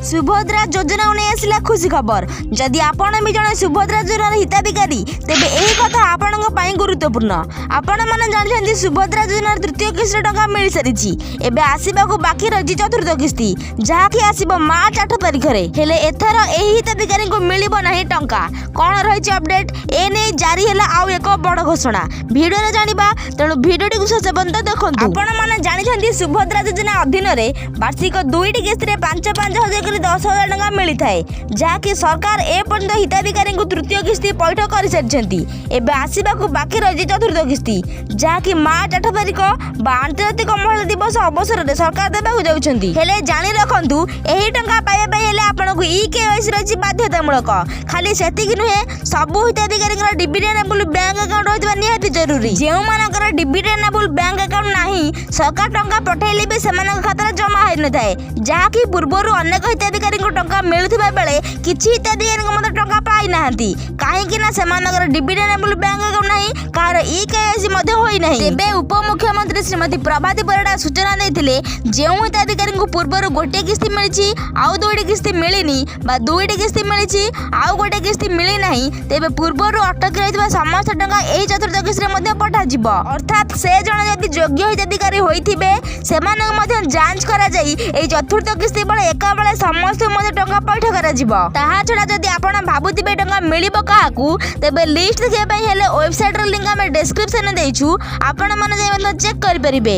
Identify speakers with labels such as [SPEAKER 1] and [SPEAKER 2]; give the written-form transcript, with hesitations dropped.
[SPEAKER 1] ସୁଭଦ୍ରା ଯୋଜନାକୁ ନେଇ ଆସିଲା ଖୁସି ଖବର। ଯଦି ଆପଣ ବି ଜଣେ ସୁଭଦ୍ରା ଯୋଜନାର ହିତାଧିକାରୀ, ତେବେ ଏହି କଥା ଆପଣଙ୍କ ପାଇଁ ଗୁରୁତ୍ୱପୂର୍ଣ୍ଣ। ଆପଣମାନେ ଜାଣିଛନ୍ତି, ସୁଭଦ୍ରା ଯୋଜନାର ତୃତୀୟ କିସ୍ତିର ଟଙ୍କା ମିଳିସାରିଛି। ଏବେ ଆସିବାକୁ ବାକି ରହିଛି ଚତୁର୍ଥ କିସ୍ତି, ଯାହାକି ଆସିବ ମାର୍ଚ୍ଚ 8 ତାରିଖରେ। ହେଲେ ଏଥର ଏହି ହିତାଧିକାରୀଙ୍କୁ ମିଳିବ ନାହିଁ ଟଙ୍କା। କ'ଣ ରହିଛି ଅପଡେଟ୍, ଏ ନେଇ ଜାରି ହେଲା ଆଉ ଏକ ବଡ଼ ଘୋଷଣା। ଭିଡ଼ିଓରେ ଜାଣିବା, ତେଣୁ ଭିଡ଼ିଓଟିକୁ ଶେଷ ପର୍ଯ୍ୟନ୍ତ ଦେଖନ୍ତୁ। ଆପଣମାନେ ଜାଣିଛନ୍ତି, ସୁଭଦ୍ରା ଯୋଜନା ଅଧୀନରେ ବାର୍ଷିକ ଦୁଇଟି କିସ୍ତିରେ 5-5 ହଜାର କରି 10,000 ଟଙ୍କା ମିଳିଥାଏ, ଯାହାକି ସରକାର ଏ ପର୍ଯ୍ୟନ୍ତ ହିତାଧିକାରୀଙ୍କୁ ତୃତୀୟ କିସ୍ତି ପଇଠ କରିସାରିଛନ୍ତି। ଏବେ ଆସିବାକୁ ବାକି ରହିଛି ଚତୁର୍ଥ କିସ୍ତି, ଯାହାକି ମାର୍ଚ୍ଚ 8 ତାରିଖ ବା ଆନ୍ତର୍ଜାତିକ ମହିଳା ଦିବସ ଅବସରରେ ସରକାର ଦେବାକୁ ଯାଉଛନ୍ତି। ହେଲେ ଜାଣି ରଖନ୍ତୁ, ଏହି ଟଙ୍କା ପାଇବା ପାଇଁ ହେଲେ ଆପଣଙ୍କୁ ଇ କେୱାଇସି ରହିଛି ବାଧ୍ୟତାମୂଳକ। ଖାଲି ସେତିକି ନୁହେଁ, ସବୁ ହିତାଧିକାରୀଙ୍କର ଡିବିଟି ଏନେବୁଲ ବ୍ୟାଙ୍କ ଆକାଉଣ୍ଟ ରହିଥିବା ନିହାତି ଜରୁରୀ। ଯେଉଁମାନଙ୍କର ଡିବିଟି ଏନେବୁଲ ବ୍ୟାଙ୍କ ଆକାଉଣ୍ଟ ନାହିଁ, ସରକାର ଟଙ୍କା ପଠାଇଲେ ବି ସେମାନଙ୍କ ଖାତାରେ ଜମା ହୋଇନଥାଏ, ଯାହାକି ପୂର୍ବରୁ ଅନେକ ହିତାଧିକାରୀଙ୍କୁ ଟଙ୍କା ମିଳୁଥିବା ବେଳେ କିଛି ହିତାଧିକାରୀଙ୍କ ମଧ୍ୟ ଟଙ୍କା ପାଇନାହାନ୍ତି, କାହିଁକି ନା ସେମାନଙ୍କର ଡିବିଟି ଏନେବୁଲ ବ୍ୟାଙ୍କ ଆକାଉଣ୍ଟ ନାହିଁ, କାହାର ଇ କେୱାଇସି ମଧ୍ୟ ହୋଇନାହିଁ। ତେବେ ଉପମୁଖ୍ୟମନ୍ତ୍ରୀ ଶ୍ରୀମତୀ ପ୍ରଭାତୀ ପରିଡ଼ା ସୂଚନା ଦେଇଥିଲେ, ଯେଉଁ ହିତାଧିକାରୀଙ୍କୁ ପୂର୍ବରୁ ଗୋଟିଏ କିସ୍ତି ମିଳିଛି, ଆଉ ଦୁଇଟି କିସ୍ତି ମିଳିନି ବା ଦୁଇଟି କିସ୍ତି ମିଳିଛି, ଆଉ ଗୋଟିଏ କିସ୍ତି ମିଳିନାହିଁ, ତେବେ ପୂର୍ବରୁ ଅଟକି ରହିଥିବା ସମସ୍ତ ଟଙ୍କା ଏହି ଚତୁର୍ଥ କିସ୍ତିରେ ମଧ୍ୟ ପଠାଯିବ। ଅର୍ଥାତ୍ ସେ ଜଣେ ଯଦି ଯୋଗ୍ୟ ହିତାଧିକାରୀ ହୋଇଥିବେ, ସେମାନଙ୍କୁ ମଧ୍ୟ ଯାଞ୍ଚ କରାଯାଇ ଏହି ଚତୁର୍ଥ କିସ୍ତି ବେଳେ ଏକାବେଳେ ସମସ୍ତଙ୍କୁ ମଧ୍ୟ ଟଙ୍କା ପଇଠ କରାଯିବ। ତାହା ଛଡ଼ା ଯଦି ଆପଣ ଭାବୁଥିବେ ଟଙ୍କା ମିଳିବ କାହାକୁ, ତେବେ ଲିଷ୍ଟ ଦେଖିବା ପାଇଁ ହେଲେ ୱେବସାଇଟ୍ର ଲିଙ୍କ ଆମେ ଡେସ୍କ୍ରିପସନରେ ଦେଇଛୁ। ଆପଣମାନେ ଯାଇ ମଧ୍ୟ ଚେକ୍ କରିପାରିବେ।